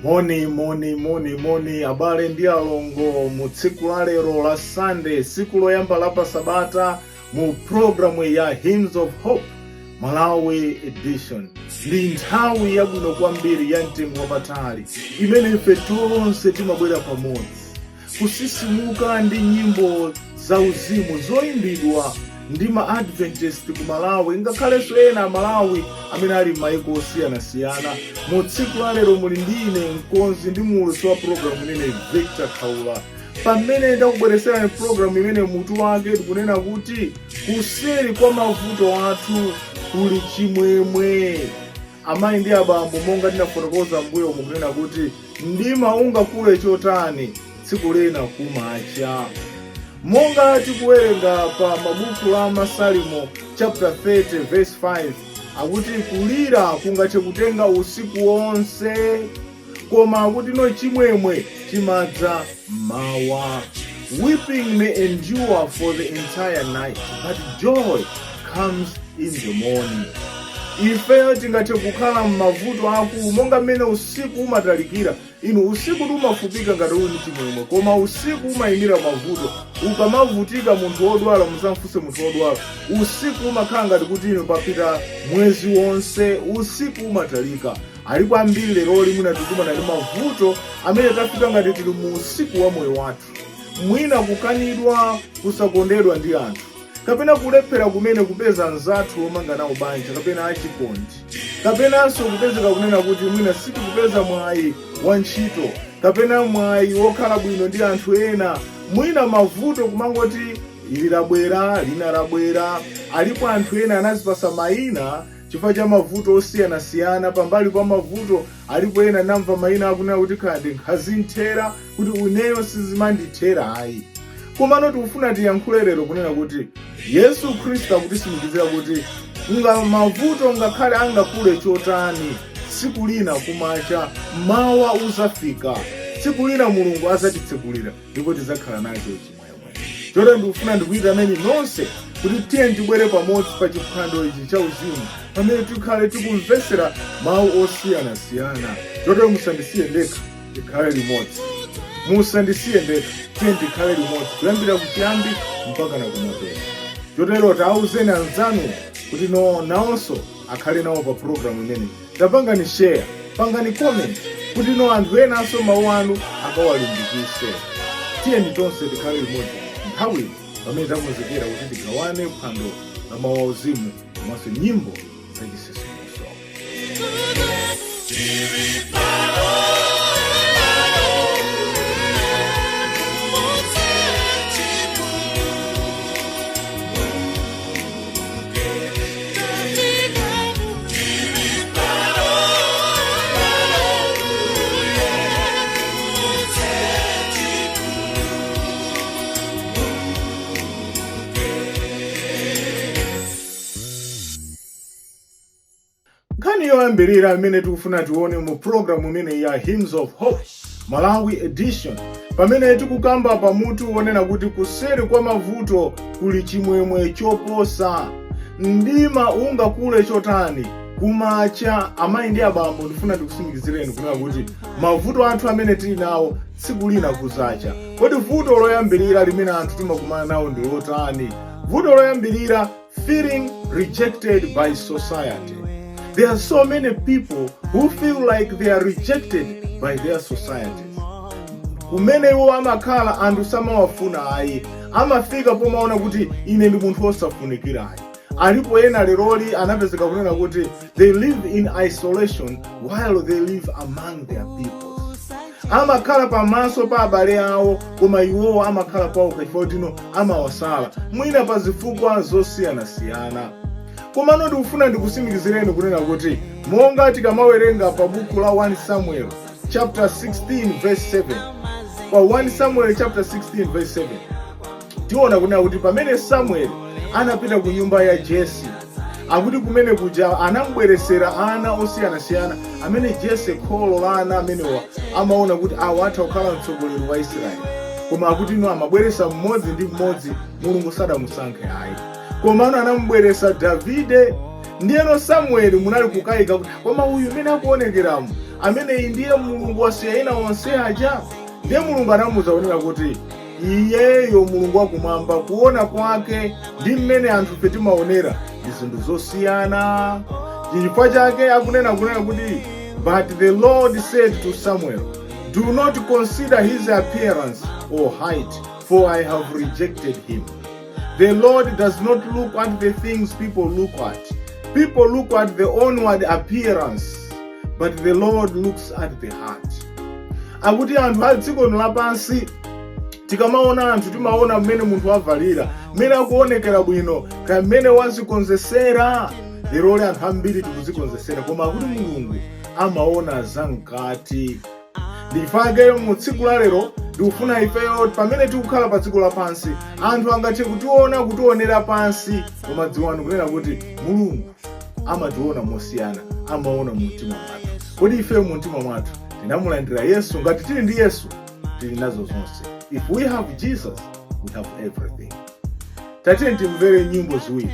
Moni, moni, moni, moni, abale ndi alongo, mu tsiku la lero la Sunday, tsiku loyamba la pasabata, mu programu ya Hymns of Hope Malawi Edition. Ndi nthawi yabwino kwambiri ya mtengo wapatali imene ife tonse timabwera pamodzi kusisimuka ndi nyimbo zauzimu zoyimbidwa ndi ma Adventist ku Malawi, ngakhalenso ena Amalawi amene ali m'mayiko osiyanasiyana. Mu tsiku la lero muli ndi ine, mkonzi ndi muulutsi wa programu imene, Victor Khaula, pamene ndakubweretserani programu imene mutu wake tikunena kuti kuseri kwa mavuto athu kuli chimwemwe. Amayi ndi abambo, monga tinafotokoza mbuyo mukunena kuti mdima ungakule chotani, tsiku lina kumacha. Monga tikuwerenga pa mabuku la Masalimo chapter 30 verse 5, akuti kulira kungathe kutenga usiku wonse, koma akuti no, chimwemwe chimadza mawa. Weeping may endure for the entire night, but joy comes in the morning. Ifeyo tingathe kukhala m'mavuto akulu monga mmene usiku umatalikira. Inu, usiku umafupika ngati uli ndi chimwemwe, koma usiku umayimira mavuto. Ukamavutika, munthu wodwala, musamfunse munthu wodwala, usiku umakhala ngati kuti inu papita mwezi wonse. Usiku umatalika. Alipo ambiri leroli mwina tikumana ndi mavuto amene tafika ngati tili mu usiku wa moyo wathu, mwina kukanidwa, kusakondedwa ndi anthu, kapena kulephera kumene kupeza anzathu omanga nawo banja kapena achikondi, kapenanso kupezeka kunena kuti mwina sitikupeza mwayi wa ntchito kapena mwayi wokhala bwino ndi anthu ena. Mwina mavuto kumangoti ili labwera, lina labwera. Alipo anthu ena anazipasa mayina chifukwa cha mavuto osiyanasiyana. Pambali pa mavuto, alipo ena namva mayina akunena kuti khala ndi nkhazinthera, kuti uneyo sizimandithera ayi. Komano tikufuna tiyankhule lero kunena kuti Yesu Khristu akutisimikizira kuti nga mavuto ngakhale angakule chotani, tsiku lina kumacha, mawa uzafika. Tsiku lina Mulungu azatitsekulira ndipo tidzakhala nacho chimwemwe. Chotero ndikufuna ndikuyitaneni nonse kuti tiye tibwere pamodzi pa chiphwando ichi cha uzimu pamene tikhale tikumvesera mawu osiyanasiyana. Chotero musandisiye ndekha, tikhale limodzi. Musandisiye ndekha, tiye tikhale limodzi kuyambira kuchiyambi mpaka na kumapeto. Chotero tauzeni anzanu kuti no, nawonso akhale nawo pa programu imene. Tapangani share, pangani comment kuti no, anthu enanso mawu anu akawalimbikise. Tiyeni tonse tikhale limodzi nthawi pamene takonzekera kuti tigawane phwando la mawu auzimu komanso nyimbo zachisisimuso. Nkhani yoyambirira imene tikufuna tione mu programu imene ya Hymns of Hope Malawi Edition, pamene tikukamba pamutu wonena kuti kuseri kwa mavuto kuli chimwemwe choposa. Mdima ungakule chotani, kumacha. Amayi ndi abambo, ndifuna ndikusimikizireni kunena kuti mavuto athu amene tili nawo, tsiku lina kuzacha. Kodi vuto loyambirira limene anthu timakumana nawo ndi lotani? Vuto loyambirira, feeling rejected by society. There are so many people who feel like they are rejected by their societies. Kumene iwo amakhala, anthu samawafuna ayi. Amafika pomaona kuti ine ndi munthu wosafunikirayi. Alipo ena leroli anapezeka kunena kuti they live in isolation while they live among their peoples. Amakhala pamaso pa abale awo, koma iwowo amakhala pawo chifukwa kuti no, amawasala, mwina pa zifukwa zosiyanasiyana. Komano ndikufuna ndikusimikizireni kunena kuti monga tikamawerenga pa buku la 1 Samuel chapter 16 verse 7, pa 1 Samuel chapter 16 verse 7, tiona kunena kuti pamene Samuel anapita ku nyumba ya Jese, akuti kumene kuja anamubweresera ana osiyanasiyana amene Jese, kholo la ana amenewa, amaona kuti awa atha kukhala mtsogoleri wa Israeli. Koma akuti no, amabweresa mmodzi ndi mmodzi, Mulungu sadamusankhe ayi. Komano anamubweresa Davide. Ndiyeno Samueli munali kukayika kuti koma uyu mmene akuonekeramo Ameneyi ndiye Mulungu wasiya ena onse aja? Ndiye Mulungu anamuwuza kunena kuti iyeyo Mulungu wakumwamba, kuona kwake ndi mmene anthu ife timaonera ndi zinthu zosiyana. Chifukwa chake akunena kunena kuti, "But the Lord said to Samuel, 'Do not consider his appearance or height, for I have rejected him.' The Lord does not look at the things people look at. People look at the outward appearance, but the Lord looks at the heart." Akuti anthu a dziko lino lapansi, tikamaona anthu, timaona mmene munthu avalira, mmene akuonekera bwino, ka mmene wazikonzesera. Leroli anthu ambiri tikuzikonzesera, koma akuti Mulungu amaona zamkati. Ndifake mu tsiku la lero ndikufuna ifeyo, pamene tikukhala pa dziko lapansi, anthu angathe kutiona, kutionera pansi, koma dziwani kunena kuti Mulungu amationa mosiyana, amaona mu mtima mwathu. Kodi ifeyo mu mtima mwathu tinamulandira Yesu? Ngati tili ndi Yesu, tili nazo zonse. If we have Jesus, we have everything. Tatiye timvere nyimbo ziwiri.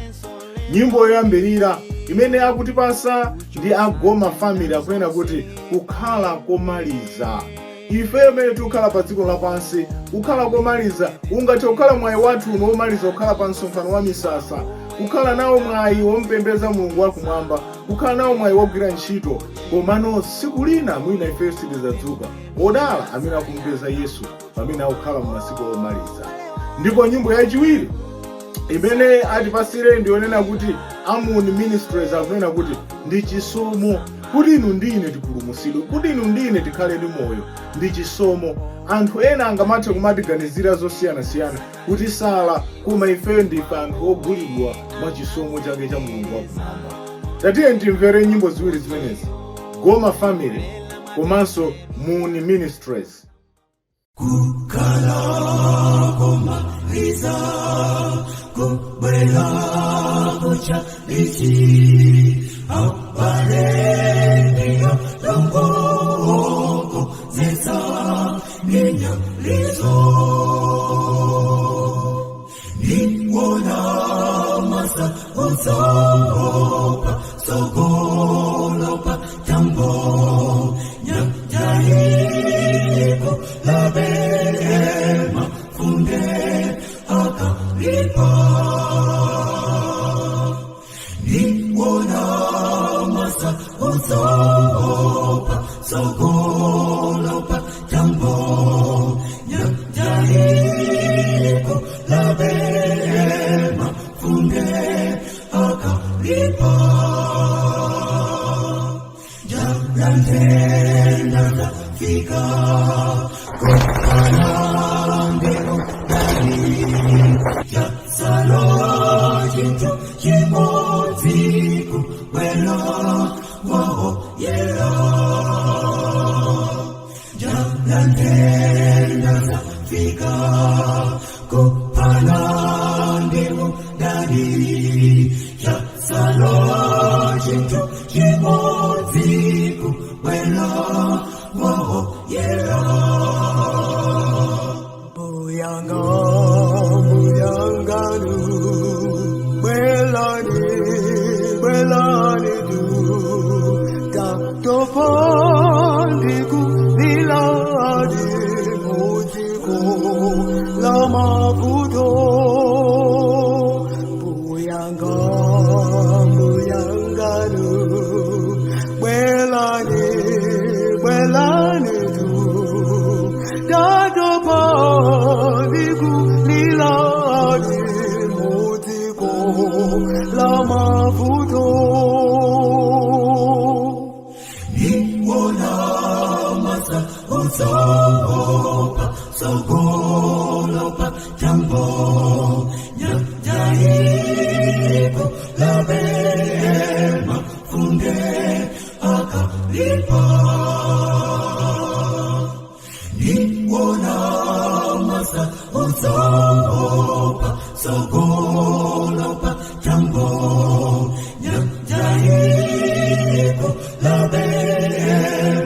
Nyimbo yoyambirira imene akutipasa ndi Agoma Family, akunena kuti kukhala komaliza. Ife imene tikukhala pa dziko lapansi, kukhala komaliza ungathe kukhala mwayi wathu uno womaliza kukhala pa msonkhano wa misasa, kukhala nawo mwayi wompembedza Mulungu wakumwamba, kukhala nawo mwayi wogwira ntchito, komano tsiku lina mwina ifeyo sitidzadzuka. Odala amene akumpeza Yesu pamene akukhala mu masiku omaliza. Ndipo nyimbo yachiwiri imene atipasire ndionena kuti Amuni Ministries, akunena kuti ndi chisomo kuti inu ndi ine tipulumutsidwe, kuti inu ndi ine tikhale ndi moyo, ndi chisomo. Anthu ena angamathe kumatiganizira zosiyanasiyana, kuti sala, koma ifeyo ndife anthu ogulidwa mwa chisomo chake cha Mulungu wakumwamba. Tatiye timvere nyimbo ziwiri zimenezi, Goma Family komanso Muni Ministries. Kukhala komaliza, kubwera kuchalichi, abale ndi alongo, konzetsa nyalizo. Niwona masautso patsogolo pa thambo, nyanja ikulabe, mafunde akalipa. Niwona masautso patsogolo pa thambo, nyanja ikulabe, mafunde akalipa. Njala, nthenda zafika, kuphana ndi udani. Chatsala chinthu chimodzi, kubwera kwa Oyera. Njala, nthenda zafika, kuphana ndi udani. Chatsala chinthu chimodzi, kubwera kwa Oyera. Mbuyanga, mbuyanganu, bwelani, bwelani tu, tatopa ndikuliladi mudziko la mavuto. Mbuyanga, mbuyanganu, bwelani, bwelani tu, tatopa ndikuliladi mudziko la mavuto. Niwona masautso patsogolo pa thambo, nyanja ikulabe, mafunde akalipa. Niwona masautso patsogolo pa thambo, nyanja ikulabe,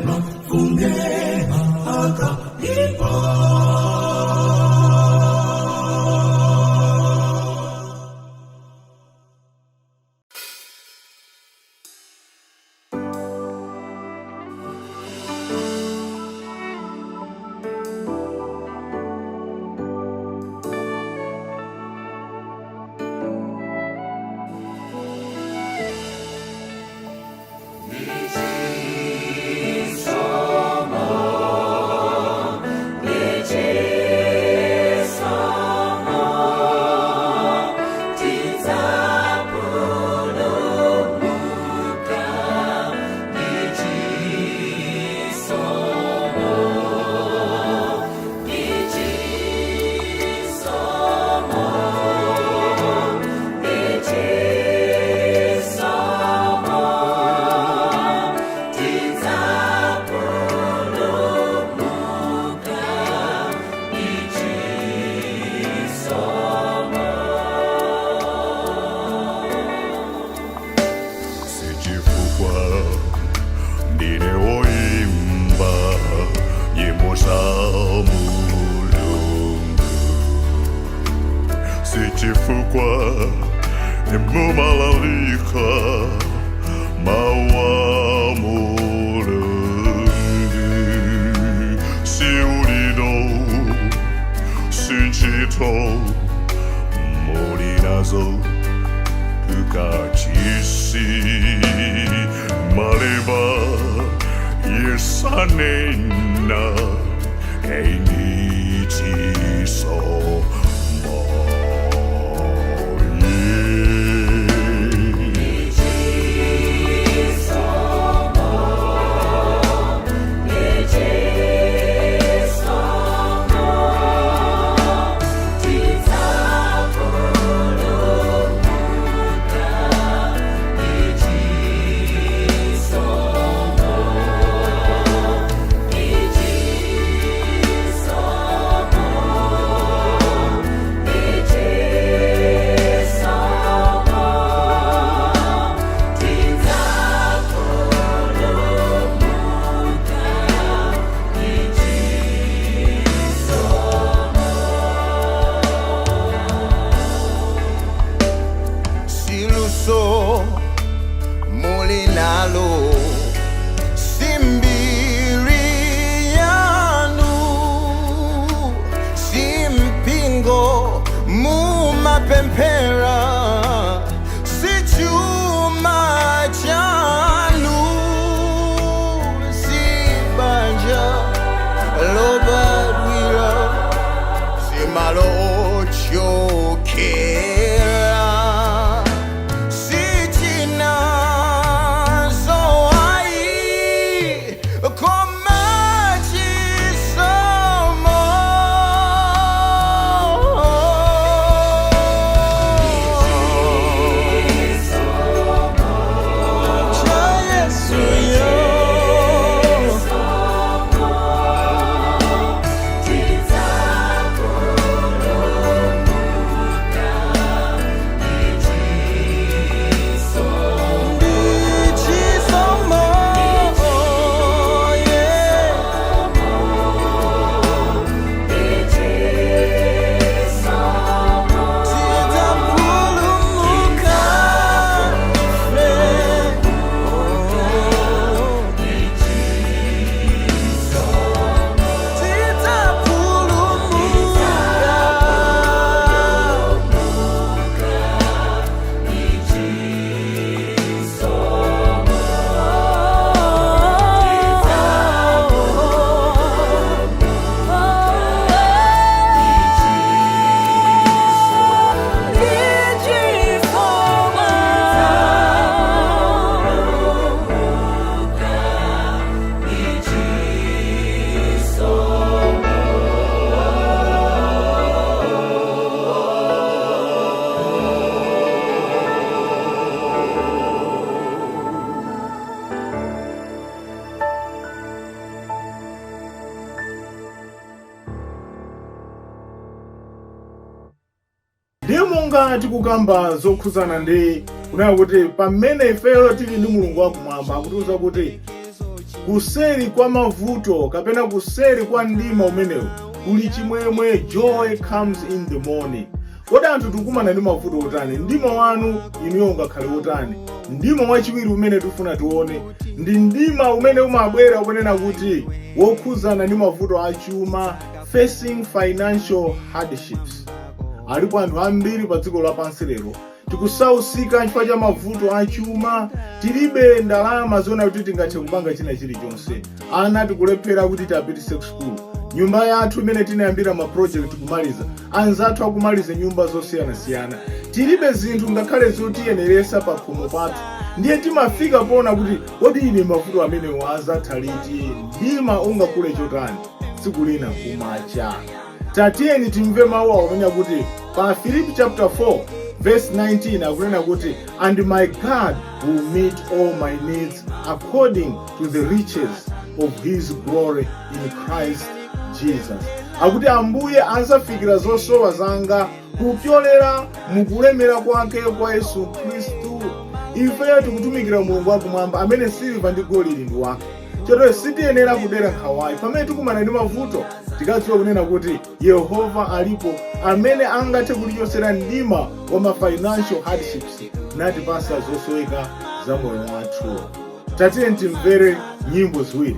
mafunde akalipa. Za Mulungu sichifukwa mumalalika mau a Mulungu si udindo si ntchito muli nazo kukachisi malemba sanena ndi chisomo Si luso muli nalo si mbiri yanu si mpingo mumapemphera si chuma chanu si banja lobadwira si malo ochokera sichina zoai koma chisomo cha Yesu yo. Ndichisomo, yeah. Tidapulumuka, oh. Tidapulumuka. Ndiye monga tikukamba zokhuzana ndi kunena kuti pamene ifeyo tili ndi Mulungu wakumwamba, akutiuza kuti kuseri kwa mavuto kapena kuseri kwa mdima umenewu kuli chimwemwe. Joy comes in the morning. Kodi anthu tikukumana ndi mavuto otani? Mdima wanu inuyo ungakhale otani? Mdima wachiwiri umene tifuna tione ndi mdima umene umabwera kunena kuti wokhuzana ndi mavuto achuma, facing financial hardships. Alipo anthu ambiri pa dziko lapansi lero tikusausika chifukwa cha mavuto achuma. Tilibe ndalama zoona kuti tingathe kupanga china chilichonse. Ana tikulephera kuti tiapitise ku sukulu. Nyumba yathu imene tinayambira ma project kumaliza, anzathu akumaliza nyumba zosiyanasiyana. Tilibe zinthu ngakhale zotiyeneresa pa khomo pathu. Ndiye timafika poona kuti kodi ine mavuto amenewo azatha liti? Mdima ungakule chotani, tsiku lina kumacha. Tatiyeni timve mawu awo amene akuti pa Filipi chapter 4 verse 19, akunena kuti, "And my God will meet all my needs according to the riches of his glory in Christ Jesus." Akuti Ambuye azafikira zosowa zanga kupyolera mukulemera kwake kwa Yesu Khristu. Ifeyo tikutumikira Mulungu wakumwamba amene siliva ndi golide ndi wake. Chotero sitiyenera kudera nkhawayi. Pamene tikumana ndi mavuto, tikadziwa kunena kuti Yehova alipo amene angathe kutichotsera mdima wa ma financial hardships natipasa zosoweka za moyo wathu. Tatiye timvere nyimbo ziwiri.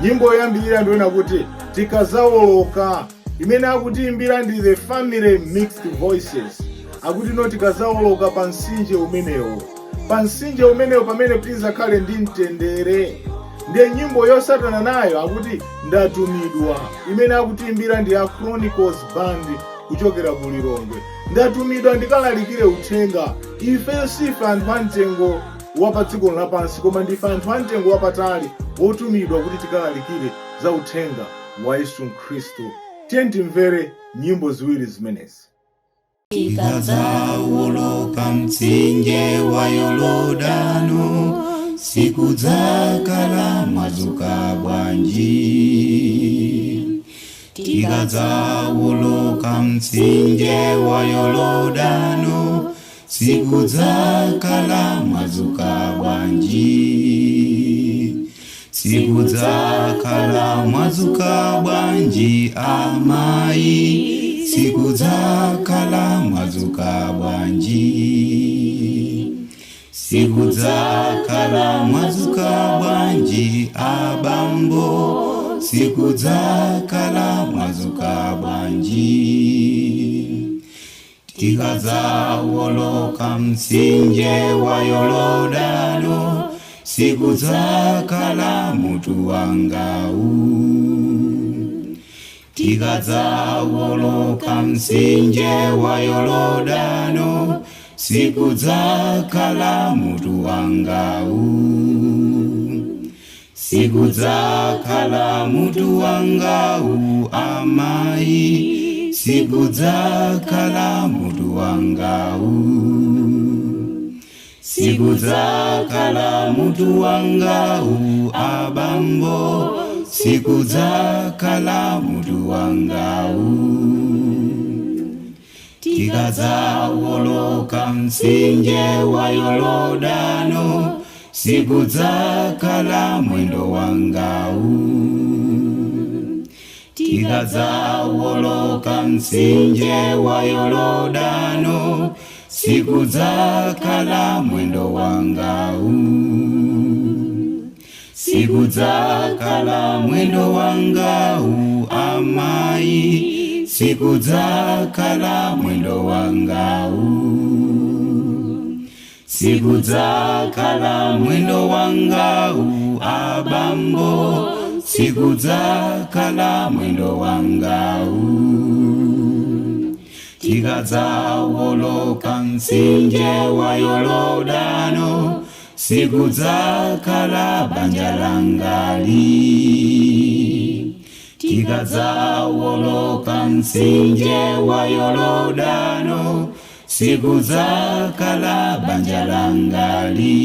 Nyimbo yoyambirira ndiyona kuti "Tikazawoloka", imene akutiimbira ndi The Family Mixed Voices. Akuti no, tikazawoloka pa mtsinje umenewo, pa mtsinje umenewo pamene tizakhale ndi mtendere. Ndiye nyimbo yosatana nayo akuti "Ndatumidwa", imene akutiimbira ndi a Chronicles Band kuchokera ku Lilongwe. Ndatumidwa ndikalalikire uthenga. Ifeyo sife anthu amtengo wa pa dziko lapansi, koma ndife anthu amtengo wapatali wotumidwa kuti tikalalikire za uthenga wa Yesu Khristu. Tiye timvere nyimbo ziwiri zimenezi. Tikadzawoloka mtsinje wa Yorodano, sikudzakhala mwadzuka bwanji. Tikadzawoloka mtsinje wa Yorodano, sikudzakhala mwadzuka bwanji. Sikudzakhala mwadzuka bwanji amayi, sikudzakhala mwadzuka bwanji. Sikudzakhala mwadzuka bwanji abambo, sikudzakhala mwadzuka bwanji. Tikadzawoloka mtsinje wa Yorodano, sikudzakhala mutu wangawu. Tikadzawoloka mtsinje wa Yorodano, sikudzakhala mutu wangawu. Sikudzakhala mutu wangawu amayi, sikudzakhala mutu wangawu. Sikudzakhala mutu wangawu abambo, sikudzakhala mutu wangawu. Tikadzawoloka mtsinje wa Yorodano, sikudzakhala mwendo wangawu. Tikadzawoloka mtsinje wa Yorodano, sikudzakhala mwendo wangawu. Sikudzakhala mwendo wangawu amayi, sikudzakhala mwendo wangawu. Sikudzakhala mwendo wangawu abambo, sikudzakhala mwendo wangawu. Tikadzawoloka mtsinje wa Yorodano, sikudzakhala banja langali. Tikadzawoloka mtsinje wa Yorodano, sikudzakhala banja langali.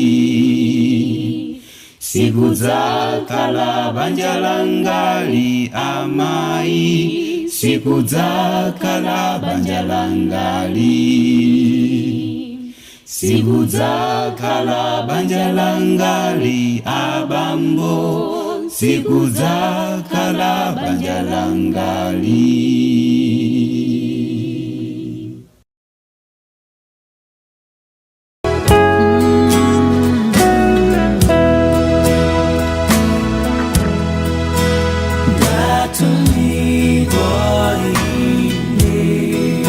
Sikudzakhala banja langali amayi, sikudzakhala banja langali. Sikudzakhala banja langali abambo, sikudzakhala banja langali. Ndatumidwa ine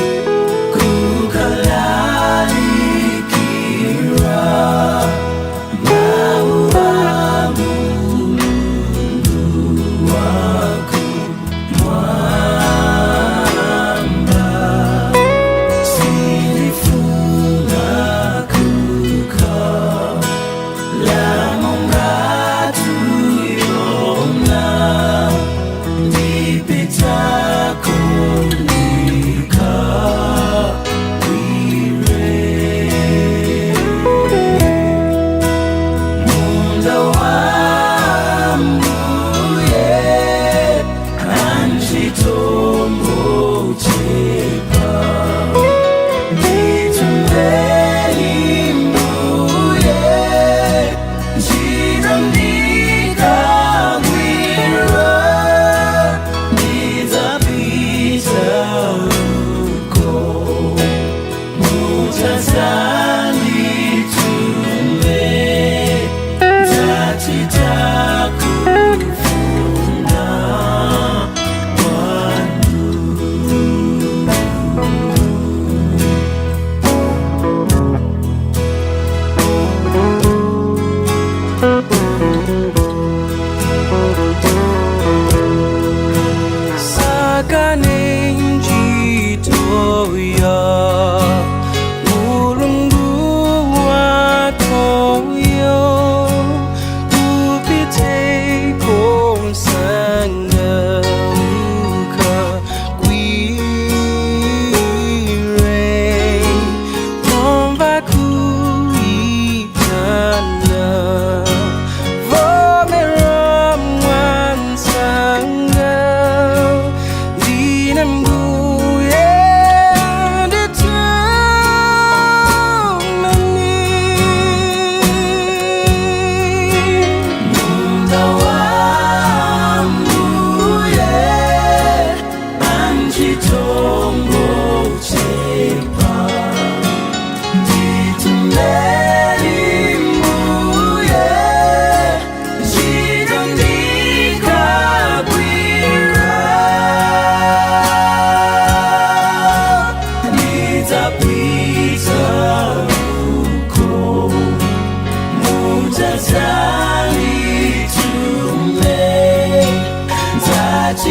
kukalalikira mawu a Mulungu wakumwamba. Sindifuna kukhala monga Yona.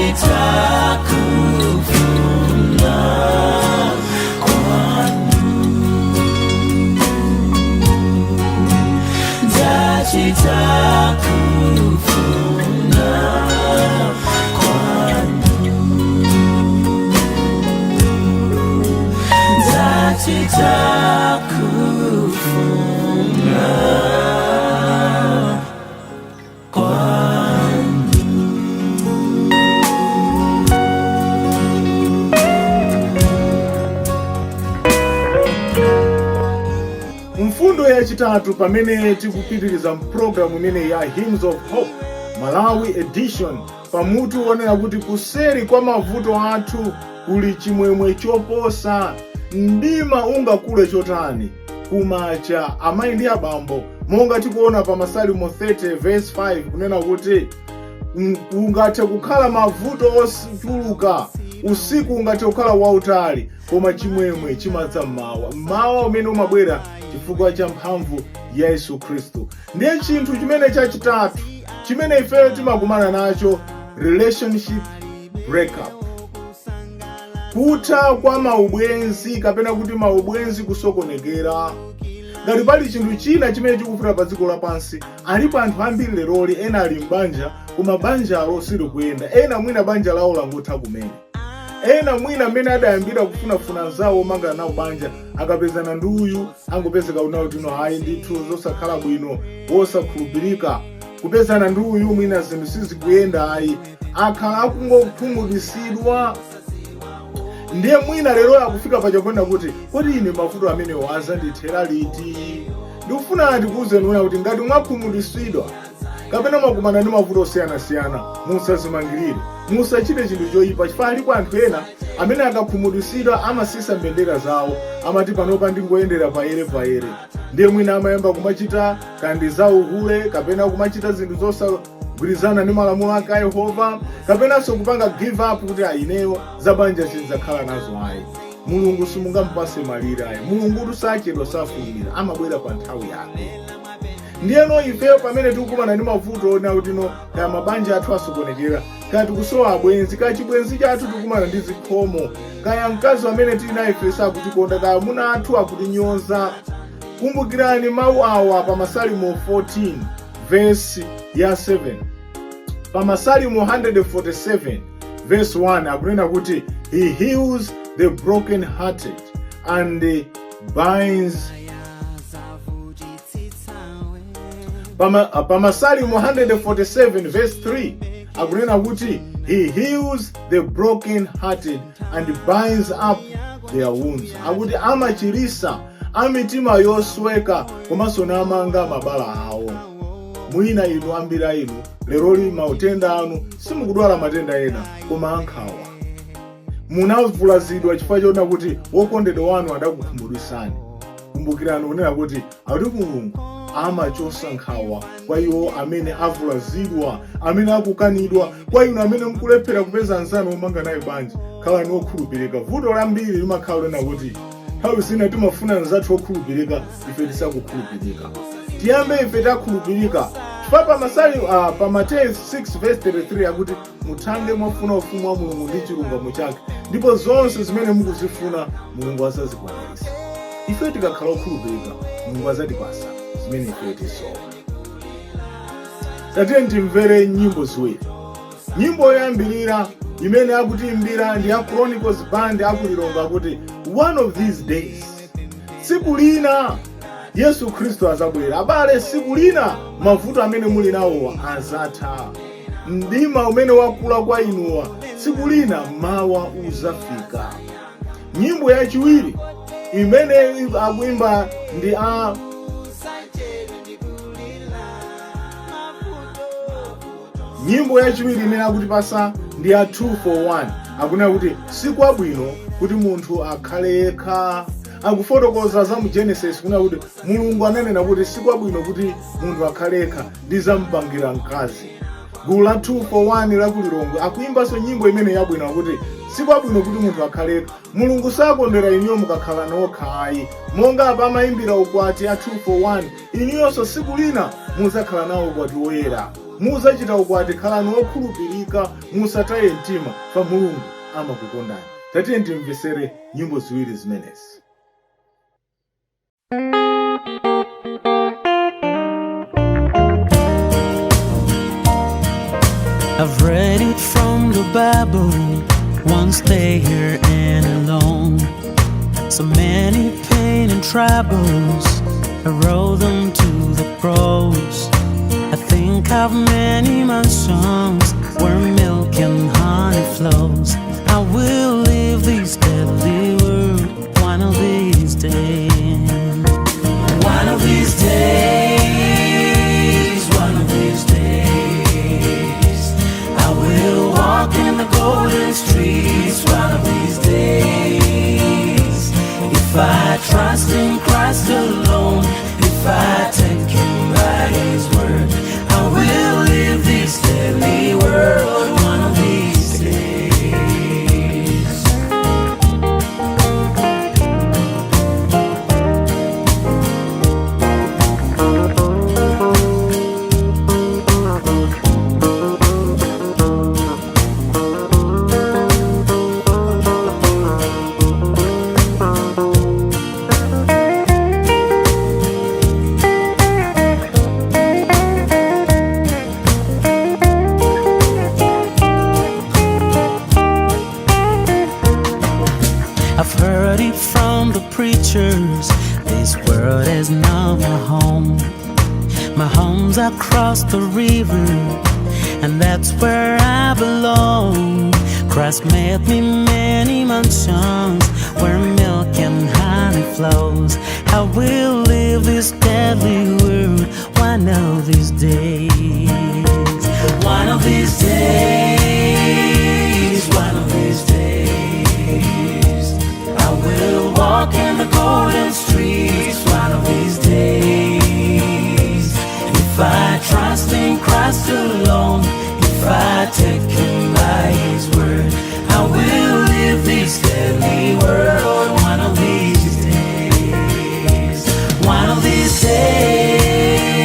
Ndachita kufuna kwanu. Ndachita kufuna kwanu. Ndachita kufuna kwanu. Mfundo yachitatu pamene tikupitiriza mpulogalamu imene ya Hymns of Hope Malawi Edition, pamutu wonena kuti kuseri kwa mavuto athu kuli chimwemwe choposa. Mdima ungakule chotani, kumacha, amayi ndi abambo, monga tikuona pa Masalimo 30 verse 5 kunena kuti ungathe kukhala mavuto ochuluka, usiku ungathe kukhala wautali, koma chimwemwe chimadza mmawa, mmawa umene umabwera chifukwa cha mphamvu ya Yesu Khristu. Ndiye chinthu chimene chachitatu chimene ifeyo timakumana nacho, relationship breakup, kutha kwa maubwenzi kapena kuti maubwenzi kusokonekera. Ngati pali chinthu china chimene chikuvuta pa dziko lapansi, alipo anthu ambiri leroli, ena ali m'banja koma banjalo silikuyenda, ena mwina banja lawo langotha kumene, ena mwina mmene adayambira kufunafuna anzawo omangana nawo banja, akapezana ndi uyu angopezeka unawo tino hayi ndithu zosakhala bwino, wosakhulupirika, kupezana ndi uyu mwina zinthu sizikuyenda ayi, akhala akungokhumudwitsidwa. Ndiye mwina lero akufika pachakwenda kuti kodi ine mavuto amenewo azandithera liti? Ndikufuna ndikuwuzeni una kuti ngati mwakhumudwitsidwa kapena mwakumana ndi mavuto osiyanasiyana, musazimangirire, musachite chinthu choyipa, chifukwa alipo anthu ena amene akakhumudwitsidwa amasisa mbendera zawo, amati panopa ndingoyendera payere payere. Ndiye mwina amayamba kumachita kandi za uhule kapena kumachita zinthu zosagwirizana ndi malamulo ake a Yehova, kapenanso kupanga give up kuti ayineyo za banja sindidzakhala nazo ayi. Mulungu simungamupase malire ayi. Mulungu sachedwa, safulumira, amabwera pa nthawi yake. Ndiyeno ifeyo pamene tikukumana ndi mavuto ona kuti no kaya mabanja athu asokonekera, kaya tikusowa abwenzi, kaya chibwenzi chathu tikukumana ndi zikhomo, kaya mkazi amene tili naye ife sakutikonda, kaya amuna athu akutinyoza, kumbukirani mawu awa pa Masalimo 14 verse ya 7, pa Masalimo 147 verse 1, akunena kuti he heals the broken hearted and binds. Pa Masalimo 147 verse 3 akunena kuti he heals the broken hearted and binds up their wounds, akuti amachirisa amitima yosweka komanso namanga mabala awo. Mwina inu, ambiri a inu leroli matenda anu simukudwala matenda ena koma ankhawa. Munavulazidwa chifukwa choona kuti wokondedwa wanu adakukhumudwisani. Kumbukirani kunena kuti akuti Mulungu amachosa nkhawa kwa iwo amene avulazidwa, amene akukanidwa. Kwa inu amene mukulephera kupeza anzanu omanga naye banja, khalani okhulupirika. Vuto lambiri limakhala lena kuti nthawi zina timafuna anzathu okhulupirika, ife tisakukhulupirika. Tiyambe ife takhulupirika, chifukwa pa Mateyu 6 verse 33 akuti muthange mwafuna ufumu wa Mulungu ndi chilungamo chake, ndipo zonse zimene mukuzifuna Mulungu azazikwaniritsa. Ife tikakhala okhulupirika, Mulungu azatipasa zimene ife tisowa. Tatiye timvere nyimbo ziwiri. Nyimbo yoyambirira imene akutiimbira ndi ya Chronicles Band akulilonga, akuti "One of These Days". Tsiku lina Yesu Khristu azabwera. Abale, tsiku lina mavuto amene muli nawowa azatha. Mdima umene wakula kwa inuwa, tsiku lina mawa uzafika. Nyimbo yachiwiri imene akuimba ndi a nyimbo yachiwiri imene akutipasa ndi a 2 for 1, akunena kuti sikwabwino kuti munthu akhale yekha. Akufotokoza za mu Genesis kunena kuti Mulungu ananena kuti sikwabwino kuti munthu akhale yekha, ndizampangira mkazi. Gulu la 2 for 1 la kulilongwe akuimbanso nyimbo imene yabwino, akuti sikwabwino kuti munthu akhale yekha. Mulungu sakondwera inuyo mukakhala nokha ayi. Monga apa amayimbira ukwati a 2 for 1, inuyonso tsiku lina muzakhala nawo ukwati woyera. Muzachita ukwati, khalani okhulupirika, musataye mtima, fa Mulungu amakukondani. Tatiye timvesere nyimbo ziwiri zimenezi. I've read it from the Bible, one stay here and alone. So many pain and troubles, I wrote them to the cross. I think of many mansions where milk and honey flows. I will leave this deadly world one of these days. One of these days, one of these days, I will walk in the golden streets. One of these days, if I trust in Christ alone, if I take Him by His word, I will leave this deadly world. One of these days. I've heard it from the preachers. This world is not my home. My home's across the river, and that's where I belong. Christ made me many mansions where milk and honey flows. I will leave this deadly world one of these days. One of these days, one of these days, I will walk in the golden streets one of these days. If I trust in Christ alone, if I take Him by His word, I will leave this deadly world one of these days. One of these days,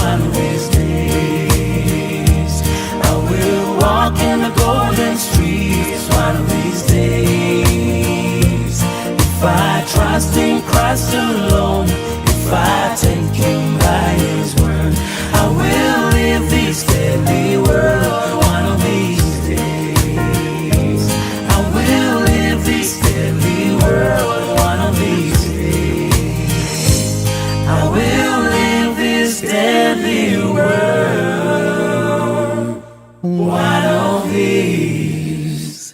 one of these days, I will walk in the golden streets one of these days. If I trust in Christ alone, if I take Him by His word, I will leave this deadly world one of these days. I will leave this deadly world one of these days. I will leave this deadly world one of these.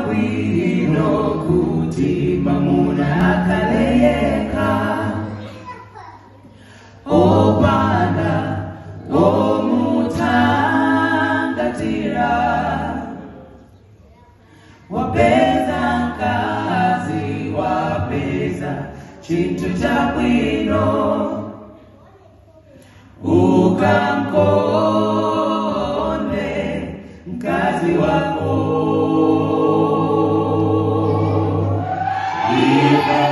Sikwabwino kuti mamuna akaleyeka opanda omutangatira wapeza mkazi wapeza chintu chabwino ukamkonde mkazi wako Ipe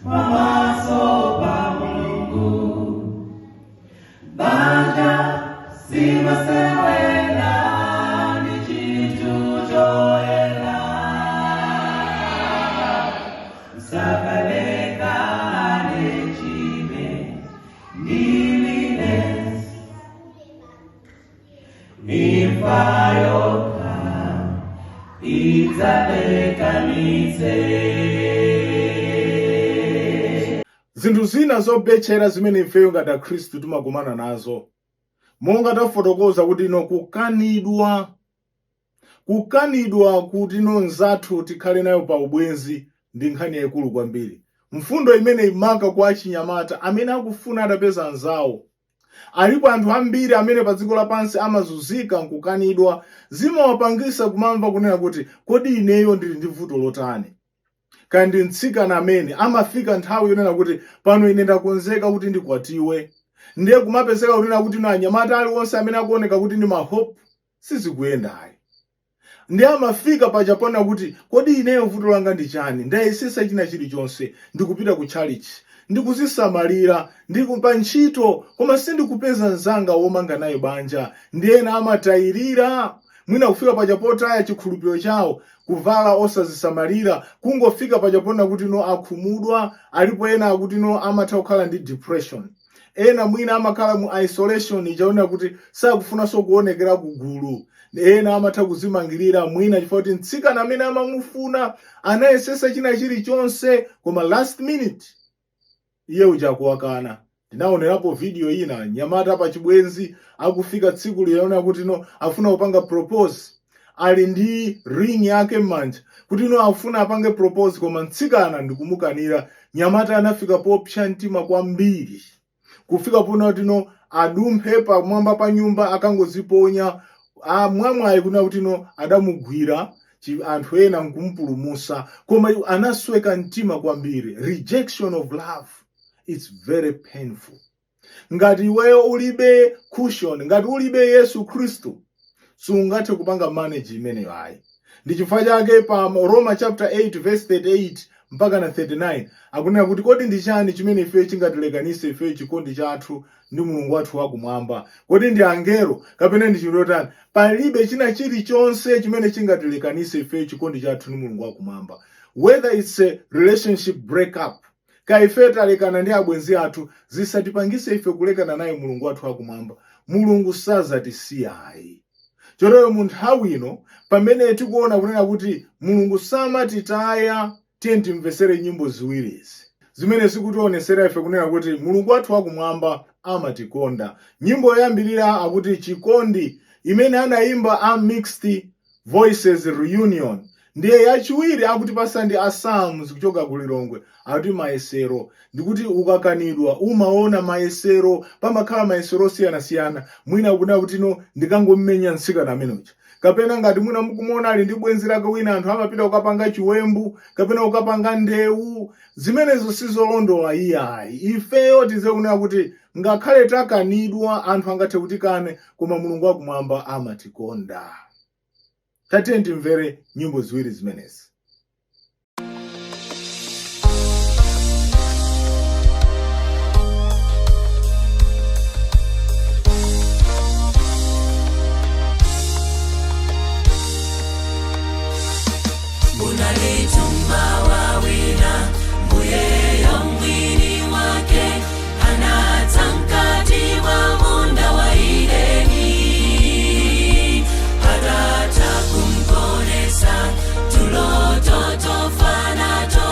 pamaso pa Mulungu banja simasewela ni chintu choela msakalekane chime ndilile imfayoka idzalekanitse. Zinthu zina zobetchera zimene ifeyo ngati akhristu timakumana nazo, monga tafotokoza kuti ino kukanidwa, kukanidwa kuti ino nzathu tikhale nayo pa ubwenzi ndi nkhani yayikulu kwambiri. Mfundo imene imaka kwa achinyamata amene akufuna atapeza anzawo. Alipo anthu ambiri amene pa dziko lapansi amazunzika nkukanidwa, zimawapangisa kumamva kunena kuti kodi ineyo ndili ndi vuto lotani. Kaya ndi mtsikana amene amafika nthawi yonena kuti pano ine ndakonzeka kuti ndikwatiwe, ndiye kumapezeka kunena kuti no anyamata aliwonse amene akuoneka kuti ndi mahope Sizikuyendayi. Ndi amafika paja pona kuti, kodi ineyo vuto langa ndi chani? Ndayesesa china chilichonse, ndikupita ku chalichi, ndikuzisamalira, ndikupa ntchito, koma sindikupeza mzanga womanga naye banja. Ndi ena amatayirira, mwina kufika paja potaya chikhulupiriro chawo, kuvala osazisamalira, kungofika paja pona kuti no, akhumudwa. Alipo ena akuti no, amatha kukhala ndi depression. Ena mwina amakhala mu isolation, chaona kuti sakufunanso kuonekera kugulu. Ena amatha kuzimangirira, mwina chifukwa kuti mtsikana amene amamufuna anayesesa china chilichonse, koma last minute iye uja akuwakana. Ndinaonerapo video ina, nyamata pa chibwenzi, akufika tsiku liyaona kuti no, afuna kupanga propose, ali ndi ring yake m'manja kuti no, afuna apange propose, koma mtsikana ndikumukanira. Nyamata anafika popsa mtima kwambiri, kufika pona kuti no, adumphe pamwamba pa nyumba, akangoziponya. Mwamwayi kuna kuti no, adamugwira anthu ena nkumpulumusa, koma anasweka mtima kwambiri. Rejection of love, it's very painful. Ngati iweyo ulibe cushion, ngati ulibe Yesu Khristu, sungathe kupanga manage imeneyo ayi. Ndi chifukwa chake pa Roma chapter 8 verse 38 mpaka na 39 akunena kuti, kodi ndi chani chimene ife chingatilekanise ife chikondi chathu ndi Mulungu wathu wakumwamba? Kodi ndi angelo kapena ndi chinthu? Palibe china chilichonse chimene chingatilekanise ife chikondi chathu ndi Mulungu wakumwamba. Whether it's a relationship breakup, kaife talekana ndi abwenzi athu, zisatipangise ife kulekana naye Mulungu wathu wakumwamba. Mulungu sazatisiyayi. Chotero mu nthawi ino pamene tikuona kunena kuti Mulungu samatitaya, tiye timvesere nyimbo ziwirizi zimene zikutionesera ife kunena kuti Mulungu wathu wakumwamba amatikonda. Nyimbo yoyambirira akuti Chikondi, imene anayimba a Mixed Voices Reunion. Ndiye yachiwiri akutipasa ndi a Psalms kuchoka ku Lilongwe, akuti Mayesero. Ndikuti ukakanidwa umaona mayesero, pamakhala mayesero osiyanasiyana. Mwina kunena kuti no, ndikangomenya mtsikana ameneja, kapena ngati mwina mukumuona ali ndi bwenzi lake wina, anthu amapita kukapanga chiwembu kapena kukapanga ndewu. Zimenezo sizolondola iyayi. Ifeyo tiziwe kunena kuti ngakhale takanidwa, anthu angathe kutikane, koma Mulungu wakumwamba amatikonda. Tatiye timvere nyimbo ziwiri zimenezi. Unalituma wawina mbuyeyo mwini wake anadza mkati mwa munda wa Edeni, atatha kumgonesa tuloto tofanato,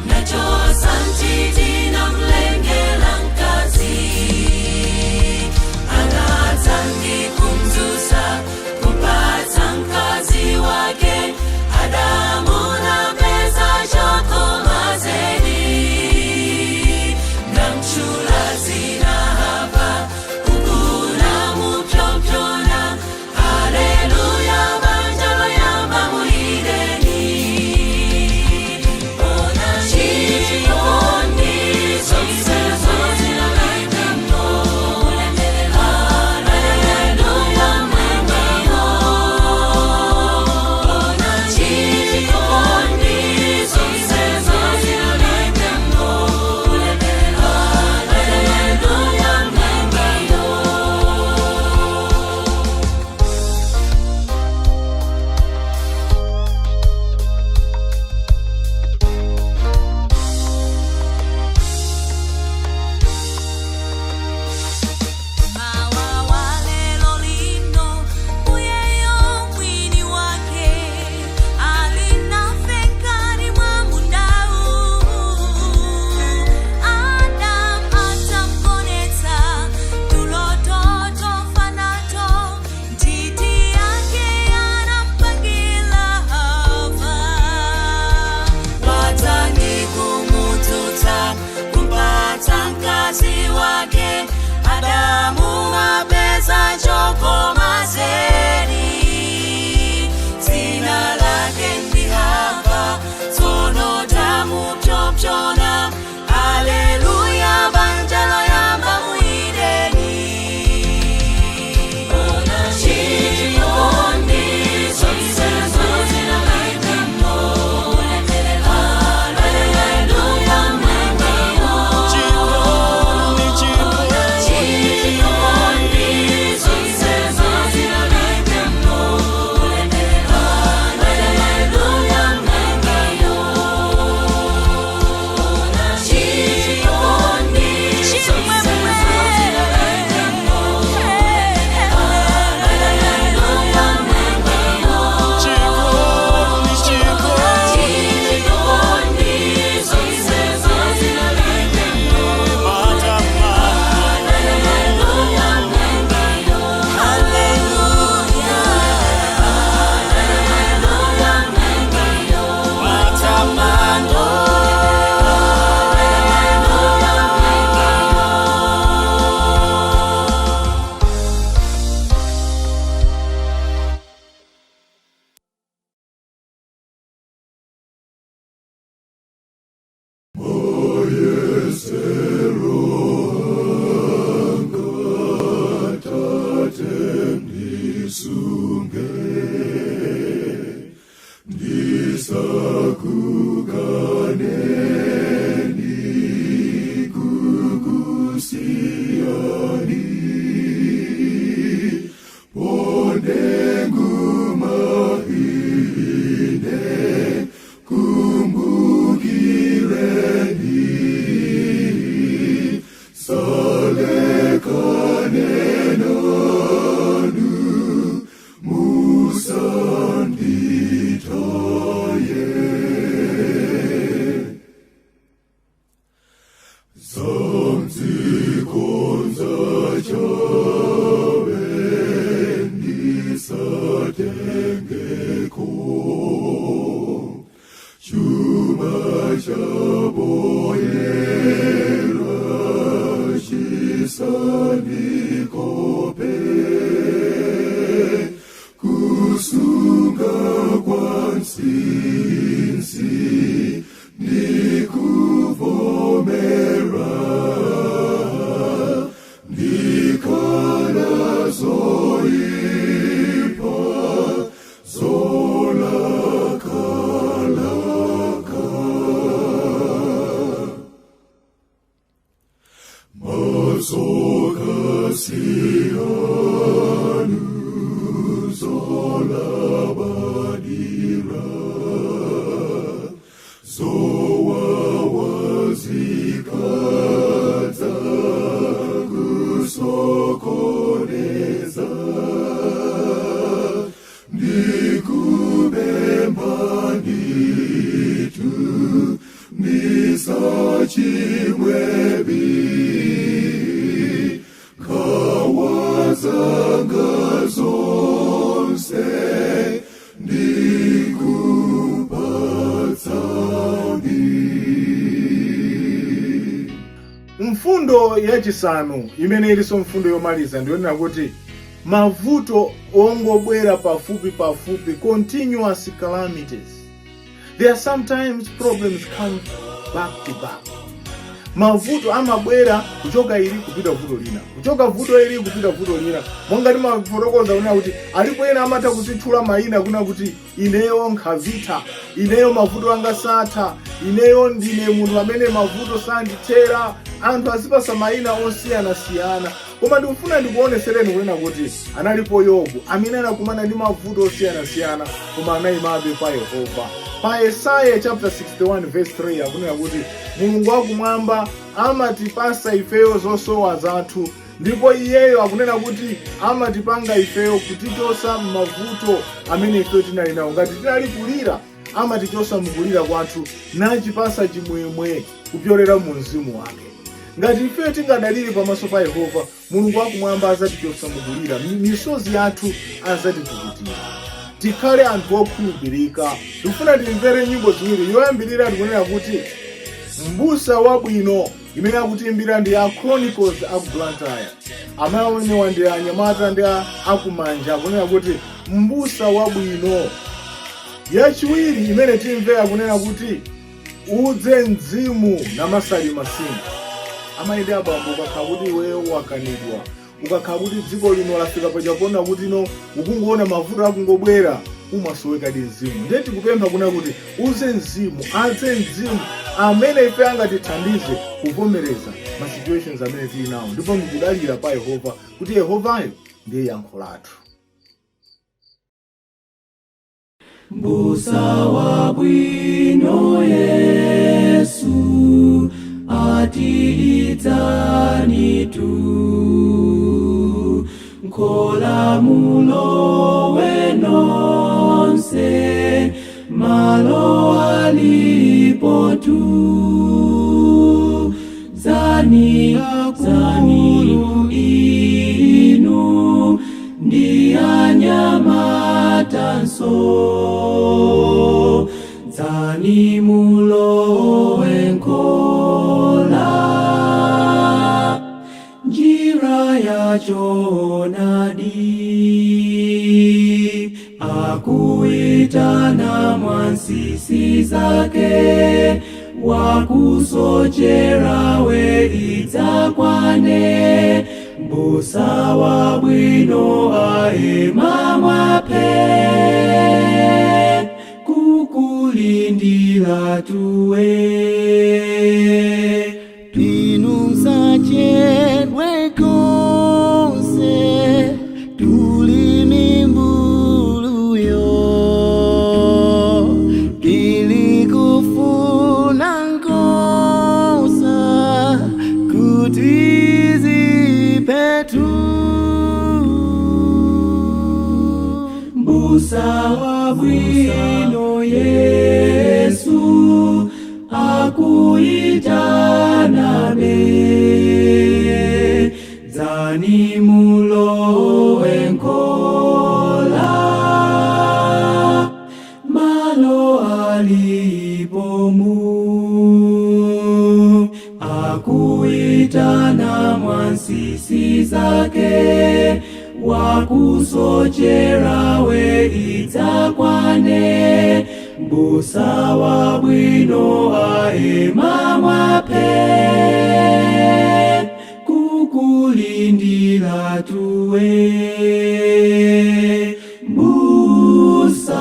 nachosa mtiti namlengela mkazi. Anadza ndi kumzusa, kumpatsa mkazi wake Adamu, napeza. Ndisakukaneni kukusiyani Ponenguma ine kumbukireni Salekane nanu musanditaye Zamzikonza chabe ndisatengeko Chuma chaboyera chisanikope Kusunga kwansinsi ndikuvomera Ndikana zoipa zolakalaka Masoka siyanu zolabadira Zowawazikaza kusokoneza Ndikubemba nditu ndisachimwebi Kawazanga zonse ndikupatsani. Mfundo yachisanu imene ilinso mfundo yomaliza ndiyonena kuti mavuto ongobwera pafupi pafupi, continuous calamities. There are sometimes problems come back to back. Mavuto amabwera kuchoka ili kupita vuto lina, kuchoka vuto ili kupita vuto lina. Monga timafotokoza kunena kuti alipo ena amatha kuzitchula mayina kuna kuti ineyo nkhavitha, ineyo mavuto anga satha, ineyo ndine munthu amene mavuto sandithera. Anthu azipasa mayina osiyanasiyana, koma ndikufuna ndikuonesereni kunena kuti analipo Yobu amene anakumana ndi mavuto osiyanasiyana, koma anayimabe pa Yehova. Pa Yesaya chapter 61 verse 3 akunena kuti Mulungu wakumwamba amatipasa ifeyo zosowa zathu, ndipo iyeyo akunena kuti amatipanga ifeyo kutichosa m'mavuto amene ifeyo tinali nawo. Ngati tinali kulira, amatichosa mukulira kwathu nachipasa chimwemwe kupyolera mu mzimu wake. Ngati ifeyo tingadalire pamaso pa Yehova, Mulungu wakumwamba azatichosa mukulira, misozi yathu azatipukutira. Tikhale anthu okhulupirika. Tikufuna timvere nyimbo ziwiri. Yoyambirira tikunena kuti Mbusa Wabwino, imene akutiimbira ndi a Chronicles aku Blantyre. Amaonewa ndi anyamata ndi akumanja, akunena kuti Mbusa Wabwino. Yachiwiri imene timve akunena kuti Udze Mzimu, Namasali Masinga. Amayi ndi abambo, ukakhala kuti iweyo wakanidwa, ukakhala kuti dziko lino lafika pachapona kuti no ukungoona mavuto akungobwera, umasowekadi mzimu. Ndiye tikupempha kuna kuti uze mzimu, adze mzimu amene ife angatithandize kuvomereza ma situations amene tili nawo, ndipo ndikudalira pa Yehova kuti Yehovayo ndiye yankho lathu. Mbusa wabwino Yesu ati idzani tu, nkhola mulowe nonse, malo alipo tu. Dzani, dzani inu ndi anyamatanso, dzani mulowe nkhola, njira yachoonadi akuitana mwansisi zake, wakusochera we idzakwane, mbusa wabwino aema mwape kukutsogolera. Kukulindila tuwe. Inu msachedwe konse tuli mimbuluyo ilikufuna nkosa kuti zipetu. Mbusa wa bwino Yesu akuitana be, dzani mulowe nkola, malo alipomu. Akuitana mwansisi zake, wakusochera we idzakwane. Mbusa wa bwino aema mwape, kukulindila tuwe. Mbusa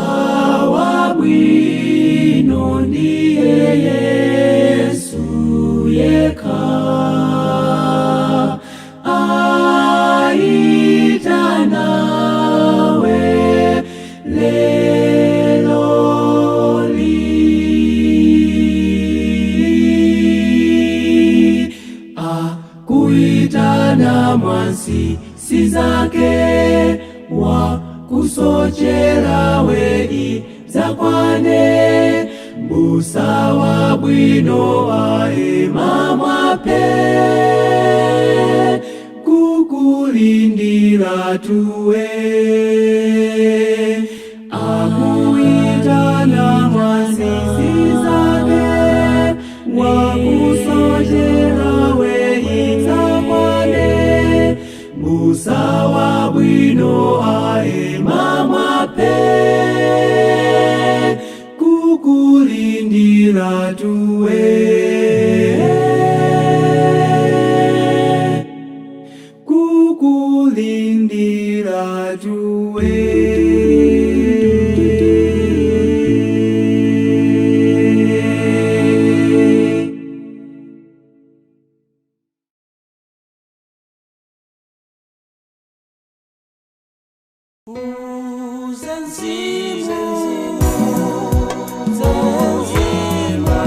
wa bwino ndiye Yesu yekha, aitanawe lelo li. Akuitana mwansi sizake, wakusochera we idzakwane. Mbusa wa bwino aema mwape, kukulindila tuwe. Akuitana mwansisi zake, wakusochera we idzakwane. Mbusa wa bwino aema mwape, kukulindila tuwe, kukulindila tuwe. Uzenzima,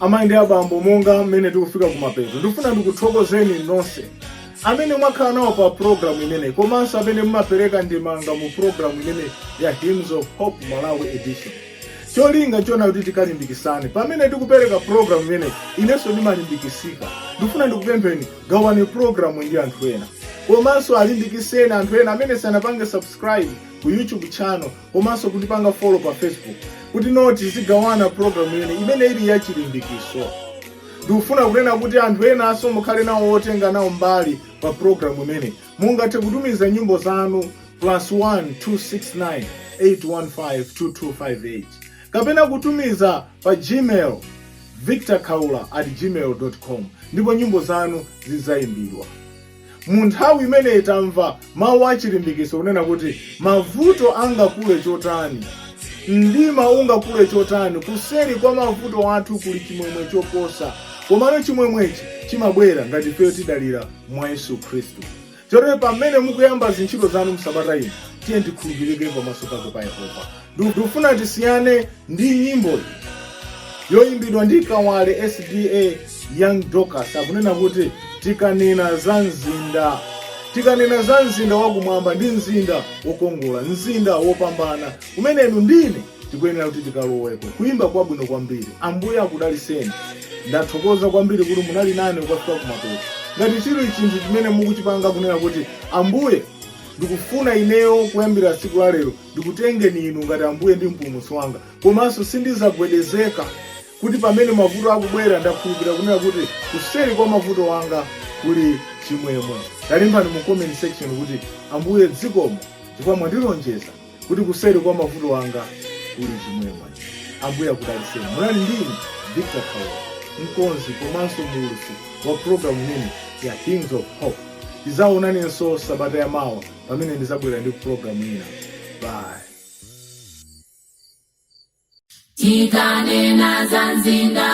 Amayi ndi abambo, monga mmene tikufika kumapeto, ndikufuna ndikuthokozeni nonse amene mwakhala nawo pa programu imeneyi, komanso amene mumapereka ndemanga mu programu imene ya Hymns of Hope Malawi Edition. Cholinga chona kuti tikalimbikisane pamene tikupereka programu imeneyi, inenso ndimalimbikisika. Ndikufuna ndikupempheni, gawani programu ndi anthu ena, komanso alimbikiseni anthu ena amene sanapange subscribe ku YouTube channel komanso kutipanga follow pa Facebook, kuti no tizigawana programu imene imene ili yachilimbikiso. Ndikufuna kunena kuti anthu enanso mukhale nawo otenga nawo mbali pa programu imene. Mungathe kutumiza nyimbo zanu +1 269 815 2258, kapena kutumiza pa Gmail, victorkhaula@gmail.com, ndipo nyimbo zanu zidzayimbidwa. Mu nthawi imeneyi tamva mawu achilimbikiso kunena kuti mavuto angakule chotani, mdima ungakule chotani, kuseri kwa mavuto athu kuli chimwemwe choposa. Komano chimwemwechi chimabwera ngati ifeyo tidalira mwa Yesu Khristu. Chotero pamene mukuyamba zintchito zanu msabata ino, tiye tikhulupirike pamaso pake pa Yehova. Ndikufuna tisiyane ndi nyimbo yoyimbidwa ndi Kawale SDA Young Dorcas, akunena kuti tikanena za mzinda, tikanena za mzinda wakumwamba, ndi mzinda wokongola, mzinda wopambana umene inu ndine tikuyenera kuti tikaloweko. Kuyimba kwabwino kwambiri. Ambuye akudaliseni. Ndathokoza kwambiri kuti munali nane kukafika kumapeto. Ngati chili chinthu chimene mukuchipanga, kunena kuti, "Ambuye, ndikufuna ineyo kuyambira tsiku la lero ndikutengeni inu ngati Ambuye ndi Mpulumutsi wanga, komanso sindizagwedezeka kuti pamene mavuto akubwera, ndakhulupirira kunena kuti kuseri kwa mavuto anga kuli chimwemwe," talembani mu comment section kuti, "Ambuye zikomo chifukwa mwandilonjeza kuti kuseri kwa mavuto anga kuli chimwemwe." Ambuye akudaliseni. Munali ndine Victor Khaula, mkonzi komanso muulutsi wa programu imene ya Hymns of Hope. Tizaonanenso sabata yamawa pamene ndizabwera ndi programu ina. Bye. Tikanena za mzinda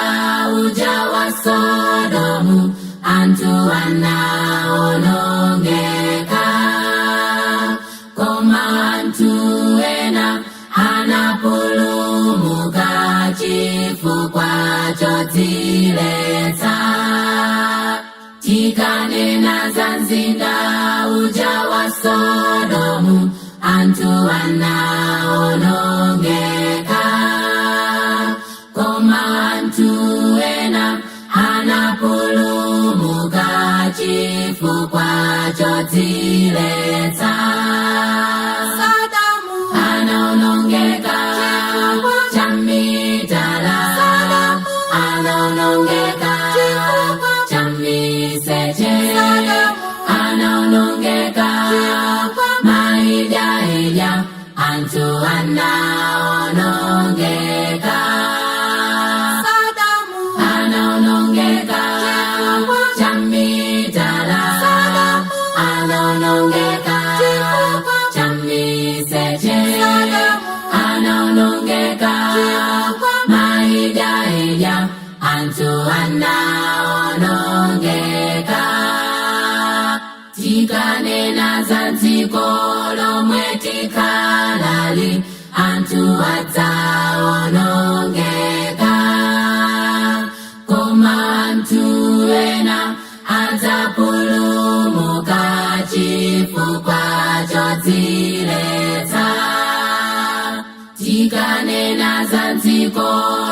uja wa Sodomu, anthu anaonongeka, koma anthu ena anapulumuka chifukwa chodziletsa. Tikanena za mzinda uja wa Sodomu, anthu anaonongeka, koma anthu ena anapulumuka chifukwa chodziletsa. Sodomu Anaonongeka cha mitala, anaonongeka cha miseche, anaonongeka maijaija, anthu anaonongeka. Sodomu Anaonongeka cha mitala, anaonongeka cha miseche, anaonongeka maijaija, anthu anaonongeka. Tikanena za dziko lomwe tikhalali, anthu adzaonongeka, koma anthu ena adzapulumuka chifukwa chodziletsa. Tikanena za dziko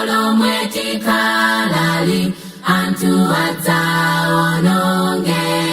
lomwe tikhalali, anthu adzaonongeka.